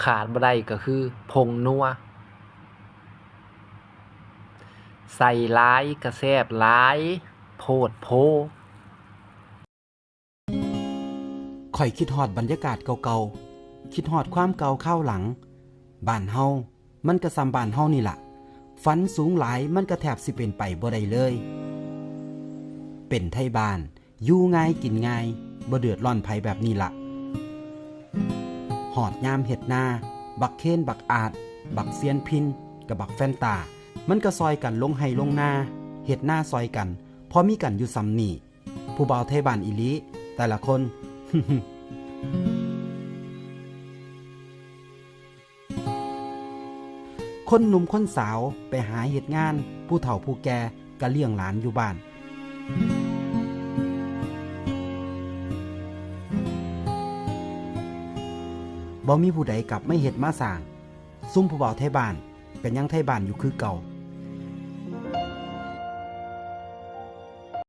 ຂາດບໍ່ໄດ້ກໍຄືຜົງນົວ ໃສ່ຫຼາຍກໍແຊບຫຼາຍໂພດໂພ. ຂ້ອຍຄິດຮອດບັນຍາກາດເກົ່າໆ ຄິດຮອດຄວາມເກົ່າຄາວຫຼັງ. ບ້ານເຮົາມັນກໍສ່ຳບ້ານເຮົານີ້ລະ ຝັນສູງຫຼາຍມັນກໍແທບຊິເປັນໄປບໍ່ໄດ້ເລີຍ. ເປັນໄທບ້ານ ຢູ່ງ່າຍກິນງ່າຍ ບໍ່ເດືອດຮ້ອນໃຜແບບນີ້ລະ. ຮອດຍາມເຮັດນາ ບັກເຄນ ບັກອາດ ບັກຊຽນພິນ ກັບບັກແຟນຕາ ມັນກໍຊ່ອຍກັນລົງໄຮ່ລົງນາ ເຮັດນາຊ່ອຍກັນ ພໍມີກັນຢູ່ສ່ຳນີ້. ຜູ້ບ່າວໄທບ້ານອີ່ຫຼີ ແຕ່ລະຄົນ. ຄົນໜຸ່ມຄົນສາວໄປຫາເຮັດງານ, ຜູ້ເຖົ້າຜູ້ແກ່ກໍລ້ຽງຫຼານຢູ່ບ້ານ. ບໍ່ມີຜູ້ໃດກັບມາເຮັດມາສ້າງ, ຊຸມຜູ້ບ່າວໄທບ້ານກໍຍັງໄທບ້ານຢູ່ຄືເກົ່າ.